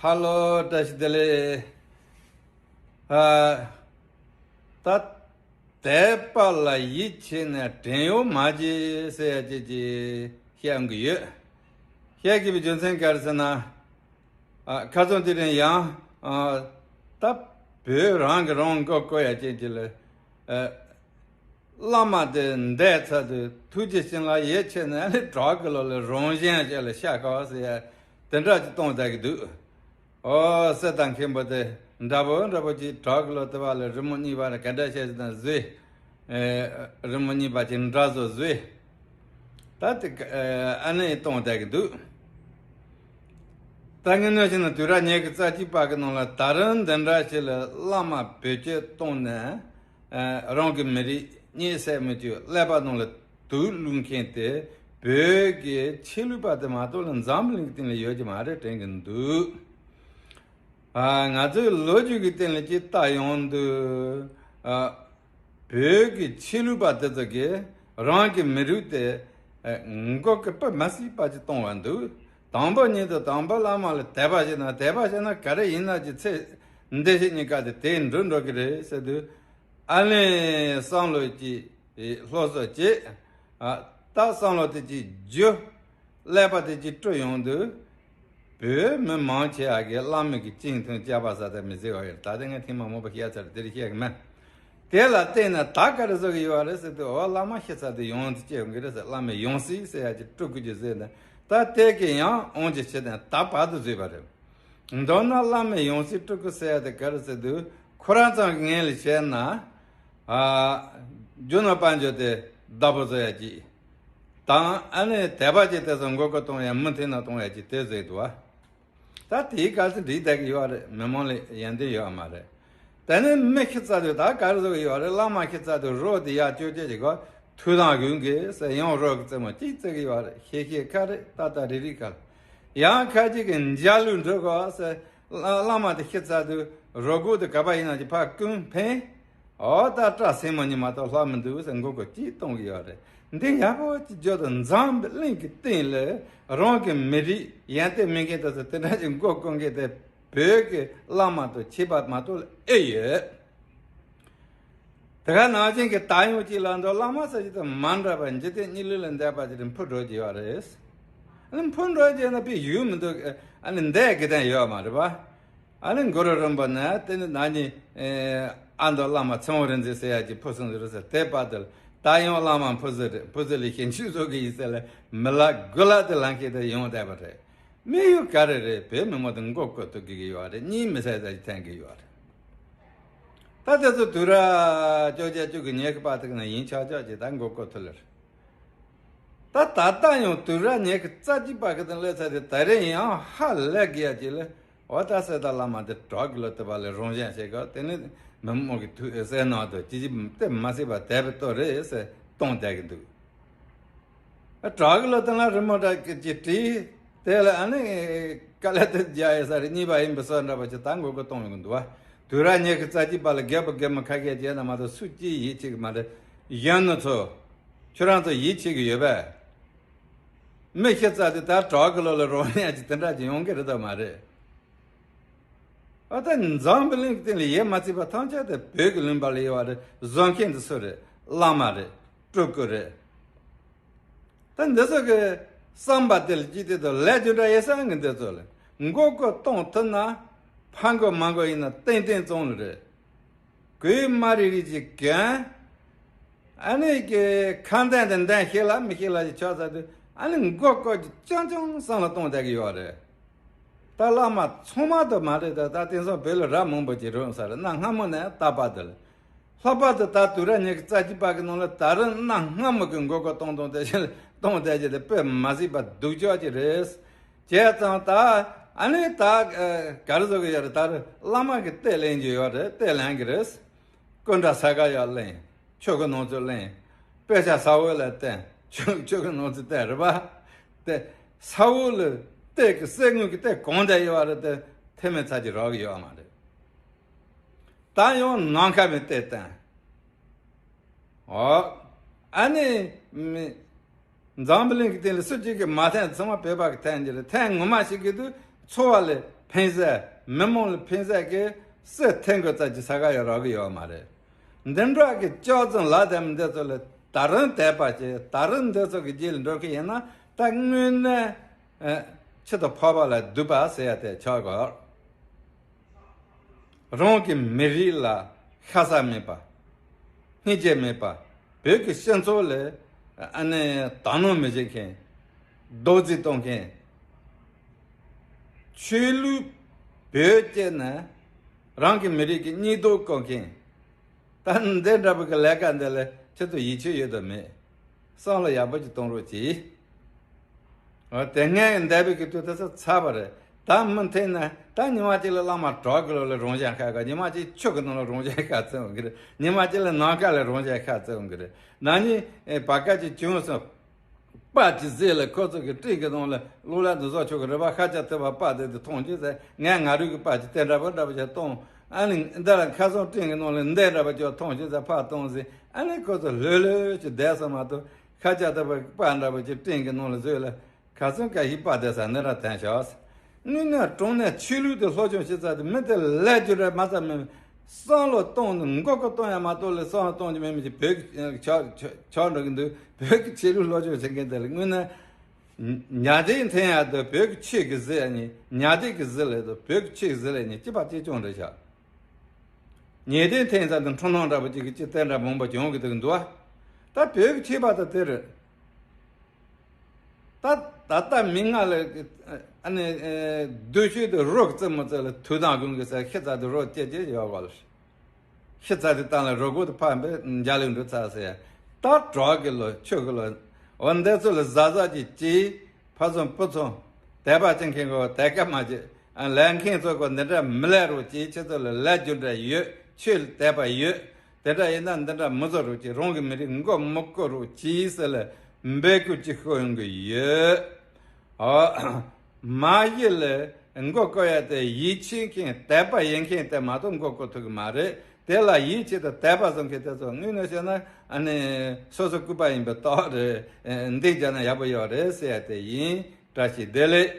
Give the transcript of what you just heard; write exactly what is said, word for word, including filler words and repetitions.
ཧ་ལོ། བཀྲ་ཤིས་བདེ་ལེགས། ཨ། ད་དད་པ་ལ་ཡིད་ཆེས་ནས་བྲན་གཡོག་མ་བྱེད་ཟེར་ཡ་ཅིག་ཅིག་བཤད་གི་ཡོད། བཤད་དགོས་པའི་རྒྱུ་མཚན་ག་རེ་ཟེར་ན། ཨ། ཁ་སང་དེ་རིང་ཡང་། ཨ། ད་བོད་རང་གི་རང་མགོ་སྐོར་ཡ་ཅན་ཅིག་ལ། ཨ། བླ་མ་དེ་འདས་ཚར་དུས་ཐུགས་རྗེ་ཆེན་ལ་ཡིད་ཆེས་ནས་ཨ་ནི་བྲག་གི་ལོགས་ལ་རང་གཞན་བཅས་ལ་ཤ་ཁ་བ་ཟེར་ཡ་དེ་འདྲ་ཅིག་གཏོང་བསྡད་ཀྱི་འདུག། ཨོ། གསེར་དང་མཁན་པོ་དེ་འདྲ་པོ་འདྲ་པོ་ཅིག་བྲག་གི་ལོགས་དེ་བ་ལ་རི་མོ་གཉིས་པ་ལ་ག་འདྲ་བྱས་ཟེར་ན་བཟོས། ཨེ། རི་མོ་གཉིས་པ་ཅིག་འདྲ་བཟོ་བཟོས། ད་དེ་ཨ་ནི་གཏོང་བསྡད་ཀྱི་འདུག། ད་ངས་ནོ་ཞིག་ན་དུས་རབས་ཉི་ཤུ་རྩ་གཅིག་པ་གི་ནང་ལ་ད་རུང་འདི་འདྲ་ཞིག་ལ་བླ་མ་བེད་སྤྱོད་གཏོང་ནས། ཨ། རང་གི་མི་རིགས་གཉིད་སད་མི་བཅུག་ཀླད་པ་ནང་ལ་དུག་བླུག་མཁན་དེ་བོད་ཀྱི་ཆོས་ལུགས་པ་དེ་མ་གཏོགས་ལ་འཛམ་བུ་གླིང་གི་སྟེང་ལ་ཡོད་ཀྱི་མ་རེད་དྲན་གྱི་འདུག། ཨ། ང་ཚོའི་ལོ་རྒྱུས་ཀྱི་སྟེང་ལ་ཅིག་ལྟ་ཡོང་དུས། ཨ། བོད་ཀྱི་ཆོས་ལུགས་པ་དེ་ཚོ་གིས་རང་གི་མི་རིགས་དེ། ཨ། མགོ་སྐོར་དཔེ་མ་སྲིད་པ་ཅིག་གཏོང་བ་འདུག། དང་པོ་ཉིད་དུ་དང་པོ་བླ་མ་ལ་དད་པ་བྱས་ན། དད་པ་བྱས་ན་ག་རེ་ཡིན་ན་ཅིག་ཚེ་འདི་ཕྱི་གཉིས་ཀ་དེ་དེ་འགྲུབ་འགྲོ་གི་རེད་ཟེར་དུས། ཨ་ནི་བསམ་བློ་ཅིག་སློབ་གསོ་བྱེད། ཨ། ད་བསམ་བློ་དེ་ཅིག་རྒྱུ། ཀླད་པ་དེ་ཅིག་བཀྲུ་ཡོང་དུས། བོད་མི་མང་ཆེ་བ་གིས་བླ་མ་གི་སྤྱི་མཐུན་སྐྱག་པ་ཟ་དང་མི་ཟེར་བ་ཡོད། ད་ལྟ་ངས་ཐེངས་མ་མང་པོ་བཤད་ཚར། དེ་རིགས་བཤད་གི་མེད། དེ་ལ་བརྟེན་ནས་ད་ག་རེ་བཟོ་གི་ཡོད་རེད་ཟེར་དུས། འོ། བླ་མ་ཤི་ཚར་དུས་ཡོངས་སུ་སྐྱེ་ཡོང་གི་རེད་ཟེར། བླ་མའི་ཡང་སྲིད་ཟེར་ཡ་ཅིག་བཀྲུ་དགོས་ཀྱི་ཟེར་ནས། ད་དེ་གི་ཡང་དབང་ཆ་ཕྱིར་དེ་ད་བར་དུ་བཟོས་པ་རེད། མདོར་ན་བླ་མའི་ཡང་སྲིད་བཀྲུ་དགོས་ཟེར་ཡ་དེ་ག་རེ་ཟེར་དུས། ཁོ་རང་ཚོ་གི་ངོས་ལ་བྱས་ན། ཨ། རྒྱུ་ནོར་དཔལ་འབྱོར་དེ་བདག་པོ་བཟོ་ཡ་ཅིག་དང་། ཨ་ནི་དད་པ་ཅིག་དེ་ཚོ་མགོ་སྐོར་གཏོང་ཡ་མུ་མཐུད་ནས་གཏོང་ཡ་ཅིག་དེ་བཟོས་འདུག་བ། ད་དེའི་སྐབས་སུ་འགྲིག་བསྡད་ཀྱི་ཡོད་རེད། མི་མང་ལ་ཡོན་ཏན་ཡོད་མ་རེད། དེ་ནས་མི་ཤི་ཚར་དུས་ད་ག་རེ་བཟོ་གི་ཡོད་རེད། བླ་མ་ཤི་ཚར་དུས་རོ་དེ་ཡར་བཅོ་བརྒྱད་ཀྱི་སྒོ་ཐུགས་དམ་དགོས་གི་ཟེར། ཡང་རོ་གི་རྩེ་མོ་གཅིག་བརྩེགས་གི་ཡོད་རེད། ཤེལ་ཤེལ་ཁ་རེད། ཏག་ཏག་རིལ་རིལ་ཁ་རེད། ཡང་ཁ་ཅིག་གིས་འཇའ་ལུས་འགྲོ་དགོས་ཟེར། བླ་བླ་མ་དེ་ཤི་ཚར་དུས་རོ་ཁུག་དེ་ག་པར་ཡིན་ན་ཅིག་ཕར་བསྐུམ་འཕེན། འོ། ད་སྐྲ་སེན་མོ་གཉིས་མ་གཏོགས་ལྷག་མི་འདུག་ཟེར་མགོ་སྐོར་གཅིག་གཏོང་གི་ཡོད་རེད། འདི་ཡག་པོ་ཅིག་བརྗོད་དང་། འཛམ་བུ་གླིང་གི་སྟེང་ལ་རང་གི་མི་རིགས་ཡོན་ཏན་མེད་མཁན་དེ་ཚོ་དེ་འདྲ་ཅིག་མགོ་སྐོར་མཁན་དེ་བོད་ཀྱི་བླ་མ་དང་ཁྱད་པར་མ་གཏོགས་ལ་ཨེ་ཡོད། དེ་ག་ནང་བཞིན་གྱི་ད་ཡོང་ཅིག་ལ་འདུག། བླ་མ་ཟེར་གྱི་དང་མ་འདྲ་བ། འཇིག་རྟེན་གཉིས་ལུས་ལ་འདས་པ་ཅིག་འཕུར་འགྲོ་གི་ཡོད་རེད། ཨ་ནི་འཕུར་འགྲོ་རྒྱུ་ན་དཔེ་ཡུལ་མི་འདུག། ཨ་ནི་འདས་གི་དང་ཡོད་མ་རེད་པ། ཨ་ནི་གུ་རུ་རིན་པོ་ཆེ་དེ་ནི་ན་ནིང་ཨ་མདོ་བླ་མ་ཚེ་དབང་རིག་འཛིན་ཟེར་ཡ་ཅིག་འཕུར་སོང་ཟེར་ཟེར། དེ་བར་དུ་ད་ཡང་བླ་མ་འཕུར་ཟེར་རེད། འཕུར་ཟེར་ལས་གཞན་ཆོས་བཟོ་གི་ཡིན་ཟེར་ལས་མི་ལ་དགུ་ལ་དེ་ལང་ཁྱེད་དེ་ཡོང་བསྡད་པ་རེད། དམིགས་ཡུལ་ག་རེ་རེད། བོད་མི་མང་དེ་མགོ་སྐོར་ཐུབ་གི་ཡོད་རེད། གཉིད་མི་སད་ས་ཅིག་འཐེན་གི་ཡོད་རེད། ད་དེ་ཚོ་དུས་རབས་བཅོ་བརྒྱད་བཅུ་གི་ཉེ་གི་བར་དུ་ན་ཡིན་ཆོག་ཆོག་ཅིག་ད་མགོ་སྐོར་ཐུབ་ལེ་རེད། ད་ད་ལྟ་ཡང་དུས་རབས་ཉི་ཤུ་རྩ་གཅིག་པ་གི་དང་སླེབས་ཚར་དུས་ད་རེས་ཡང་ཧ་ལས་གི་ཡ་ཅིག་ལ། འོ། ད་གསེར་རྟ་བླ་མ་དེ་བྲག་གི་ལོགས་དེ་བ་ལ་རང་བཞིན་བྱེད་ག། དེ་ནི་མི་མང་གི་ཐུགས་སེམས་ནང་དུ་ཅི་ཅི་དེ་མ་སྲིད་པ་དད་པའི་སྟོབས་རེད་ཟེར་གཏོང་བསྡད་གི་འདུག། བྲག་གི་ལོགས་དེ་ལ་རི་མོ་འདྲ་ཅིག་བྲིས། དེ་ལ་ཨ་ནི་དཀའ་ལས་དེ་རྒྱག་ཡོད་ས་རེད། གཉིས་པ་ཡིན་པའི་བཟོ་འདྲ་པོ་ཅིག་ད་མགོ་སྐོར་གཏོང་ཡོང་གི་འདུག་བ། དུས་རབས་ཉི་ཤུ་རྩ་གཅིག་པ་ལ་རྒད་པོ་རྒན་མོ་ཁ་ཤས་བྱས་ན་མ་གཏོགས་སུ་གཅིག་ཡིད་ཆེས་གི་མ་རེད། གཞོན་ནུ་ཚོ། ཁྱོད་རང་ཚོ་ཡིད་ཆེས་གི་ཡོད་པས། མི་ཤི་ཚར་དུས་ད་བྲག་གི་ལོགས་ལ་རོ་ཡ་ཅིག་དེ་འདྲ་ཅིག་ཡོང་གི་རེད་དམ་མ་རེད། ཨ། ད་འཛམ་བུ་གླིང་གི་སྟེང་ལ་ཡས་མ་ཚིག་པ་ཐམས་ཅད་དེ་བོད་ཀྱི་ལུང་པ་ལ་ཡོད་པ་རེད། བཟོ་མཁན་དེ་སུ་རེད། བླ་མ་རེད། སྤྲུལ་སྐུ་རེད། ད་འདི་ཚོ་གི་བསམ་པ་དེ་ལ་ཅི་སྟེ་དང་ལས་རྒྱུ་འབྲས་ཡོད་ས་གི། འདི་ཚོ་ལ་མགོ་སྐོར་གཏོང་ཐུབ་ན་ཕ་མགོ་མ་མགོ་ཡིན་ན་ཏན་ཏན་བཙོང་ལ་རེད། གོས་དམར་རིལ་རིལ་ཅིག་གྱོན། ཨ་ནི་གི་ཁ་འདོན་དེ་འདོན་ཤེས་ལ་མི་ཤེས་ལ་ཅིག་ཆགས་ཚར་དུས། ཨ་ནི་མགོ་སྐོར་གྱི་རྐྱང་རྐྱང་བསམ་བློ་གཏོང་བསྡད་ཀྱི་ཡོད་རེད། ད་བླ་མ་ཚང་མ་དུ་མ་རེད། ད་ད་དེང་སང་བོད་ལ་རབ་མང་པོ་ཅིག་རུང་ས་རེད། གནའ་སྔ་མོ་ནས་ད་བར་དུ་ལ། ལྷག་པར་དུ་ད་དུས་རབས་ཉི་ཤུ་རྩ་གཅིག་པ་གི་ནང་ལ་ད་རུང་གནའ་སྔ་མོ་གི་མགོ་སྐོར་གཏོང་གཏོང་བསྡད་ཀྱི་གཏོང་བསྡད་ཀྱི་དེ་དཔེ་མ་སྲིད་པ་སྡུག་ཅག་ཅིག་རེད། བྱས་ཙང་ད་ཨ་ནི་ད་ག་རེ་བཟོ་གི་ཡོད་རེད། ད་རུང་བླ་མ་གི་གཏེར་ལེན་གྱི་ཡོད་རེད། གཏེར་ལེན་གི་རེད། སྐུ་འདྲ་ས་ག་ཡར་ལེན། ཆོས་གོས་ནང་ཚུད་ལེན། དཔེ་ཆ་ས་འོག་ལ་བསྟན། ཆོས་ཆོས་གོས་ནང་ཚུད་བསྟན་རེད་པ། དེ་ས་འོག་ལ་གཏེར་གི་གསེར་དངུལ་གི་གཏེར་གང་འདྲ་ཡོད་རེད། དེ་ཐེ་མེད་ཚར་གྱི་རག་གི་ཡོད་མ་རེད། ད་ཡང་ནམ་མཁའ་མི་གཏེར་བསྟན། ཨོ། ཨ་ནི་མི་འཛམ་བུ་གླིང་གི་སྟེང་ལ་སུ་གཅིག་གིས་མ་འཐེན། ཚང་མ་བོད་པ་གིས་འཐེན་གྱི་རེད། འཐེན་ངོ་མ་ཞིག་གི་དུས་ འཚོ་བ་ལ་ཕན་ས། མི་མང་ལ་ཕན་ས་གི་སྲིད་ཐེངས་དགོས་ཙམ་གྱི་ས་ག་ཡོད་རག་གི་ཡོད་མ་རེད། འདི་འདྲ་གི་སྐྱག་རྫུན་ལབ་བསྡད་མི་འདི་ཚོ་ལ་ད་རུང་དད་པ་བྱེད། ད་རུང་འདི་ཚོ་གི་རྗེས་ལ་འགྲོ་གི་ཡིན་ན། ད་དངོས་གནས་ཨ་ཁྱི་དང་ཕག་པ་ལ་སྡིག་པ་ཟེར་ཡ་དེ་ཆགས་དགོས། རང་གི་མི་རིགས་ལ་ཤ་ཚ་མེད་པ། སྙིང་རྗེ་མེད་པ། བོད་ཀྱི་སྤྱི་ཚོགས་ལ་ཨ་ནི་དག་སྣང་མི་བྱེད་མཁན། རྡོག་རྫིས་གཏོང་མཁན། ཆོས་ལུགས་བོད་སྐྱེས་ན་རང་གི་མི་རིགས་ཀྱི་སྙིང་སྟོབས་བསྐོ་མཁན། ད་འདི་འདྲ་པོ་གི་ལས་ཀ་འདི་ལ་ཁྱེད་ཚོ་ཡིད་ཆེས་ཡོད་དམ་མེད། བསམ་བློ་ཡག་པོ་ཅིག་གཏོང་རོགས་གྱིས། འོ་དེ་སྔའི་འདས་པའི་གི་དུས་ད་ས་ཚར་བ་རེད། ད་མུ་མཐུད་ནས་ད་ཉི་མ་གཅིག་ལ་བླ་མ་བྲག་གི་ལོ་ལ་རང་བཞིན་ཁ་ཁ། ཉི་མ་གཅིག་ཆུ་གི་ནང་ལ་རང་བཞིན་ཁ་བཙལ་འོང་གི་རེད། ཉི་མ་གཅིག་ལ་ནམ་མཁའ་ལ་རང་བཞིན་ཁ་བཙལ་འོང་གི་རེད། ན་ནིང་ཨེ་བར་སྐབས་ཅིག་བྱུང་སོང་། པར་ཅིག་བཟོས་ལ་ཁོ་ཚོ་གི་སྤྲིན་གི་ནང་ལ་གློག་ཀླད་འདི་བཟོ་ཆོག་གི་རེད་པ། ཤཱཀྱ་ཐུབ་པ་པར་དེ་དེ་མཐོང་ཅི་ཟེར། ངས་ང་རུས་ཀྱི་པར་ཅིག་དེ་འདྲ་པོ་འདྲ་པོ་ཅིག་གཏོང་། ཨ་ནི་འདི་ལ་ཁ་སང་སྤྲིན་གི་ནང་ལ་འདི་འདྲ་པོ་ཅིག་མཐོང་ཅི་ཟེར་ཕར་གཏོང་ཟེར། ཨ་ནི་ཁོ་ཚོ་ལྷོད་ལྷོད་ཅིག་བསྡད་སོང་མ་གཏོགས། ཤཱཀྱ་ཐུབ་པ་པར་འདྲ་པོ་ཅིག་སྤྲིན་གི་ནང་ལ་བཟོས་ལ། ཁ་སང་ཁ་ཤས་པར་དེ་ས་ནི་ར་ཐན་ཤག། དངོས་གནས་དྲང་གནས་ཆོས་ལུགས་དེ་སློབ་སྦྱོང་བྱེད་ས་དེ་མི་དེ་ལས་རྒྱུ་འབྲས་མ་ཚང་མེད། བསམ་བློ་གཏོང་ནས་མགོ་སྐོར་གཏོང་ཡ་མ་གཏོགས་ལས་བསམ་བློ་གཏོང་རྒྱུ་མེད་མི་ཅིག་བོད་ཀྱི་ཆགས་ཆགས་འགྲོ་གི་འདུག། བོད་ཀྱི་ཆོས་ལུགས་སློབ་སྦྱོང་བྱེད་མཁན་དེ་ལ་དངོས་གནས་ཉ་སྡེ་འཐེན་ཡ་དེ་བོད་ཀྱི་ཆོས་ཀྱི་ཟེར་ཡ་ནི། ཉ་སྡེ་གི་ཟེར་ལས་དེ་བོད་ཀྱི་ཆོས་ཟེར་ལས་ནི་གཅིག་པ་གཅིག་རྐྱང་རེད་ཤག། ཉེ་དེ་འཐེན་ས་དེ་འཁྲུལ་སྣང་འདྲ་པོ་ཅིག་གི་ཅིག་དེ་འདྲ་མང་པོ་བྱུང་གི་འདུག་འདུག་ཨ། ད་བོད་ཀྱི་ཆོས་པ་དང་དེ་རེད། ད་ད་ལྟ་མི་ང་ལ་ཨ་ནི་སྡོད་ཤོས་དེ་རོགས་རྩེད་མོ་རྩེ་ལ་དུས་དང་དགུན་གྱི་ས་ཤི་ཚ་དེ་རོགས་སྐྱེ་སྐྱེ་ཡོད་གོ་ལ། ཤི་ཚ་དེ་བཏང་ལ་རོགས་གོ་དེ་ཕམ་པའི་འཇའ་ལུས་འགྲོ་ཚར་ཟེར། ད་གྲོགས་ཀྱི་ལོ་ཆོས་ཀྱི་ལོ། འོ་འདི་ཚོ་ལ་གཟབ་གཟབ་ཀྱིས་ཀྱིས་ཕ་ཚོ་བུ་ཚོ་དད་པ་ཅན་མཁན་གོ་དད་ཀ་མ་བྱེད། ལས་མཁན་ཚོ་གོ་འདི་འདྲ་མི་ལས་རོགས་ཀྱིས། ཁྱེད་ཚོ་ལ་ལས་རྒྱུ་འབྲས་ཡོད། ཆོས་ལ་དད་པ་ཡོད། དེ་འདྲ་ཡིན་ན་འདི་འདྲ་མི་བཟོ་རོགས་གྱིས། རང་གི་མི་རིགས་མགོ་མི་སྐོར་རོགས་གྱིས་ཟེར་ལ་འབོད་སྐུལ་ཅིག་ཤོད་ཡོང་གི་ཡོད། ཨོ། མ་གཞི་ལ་མགོ་སྐོར་ཡ་དེ་ཡིད་ཆེས་མཁན་དད་པ་ཡོད་མཁན་དེ་མ་གཏོགས་མགོ་སྐོར་ཐུབ་ཀྱི་མ་རེད། དེ་ལ་ཡིད་ཆེས་དང་དད་པ་བཟོ་མཁན་དེ་ཚོ་དངོས་གནས་བཤད་ན་ཨ་ནི་སོ་སོ་སྐུད་པ་ཡིན་པའི་རྟགས་རེད། འདི་བྱས་ན་ཡག་པོ་ཡོད་རེད་ཟེར་ཡ་དེ་ཡིན། བཀྲ་ཤིས་བདེ་ལེགས།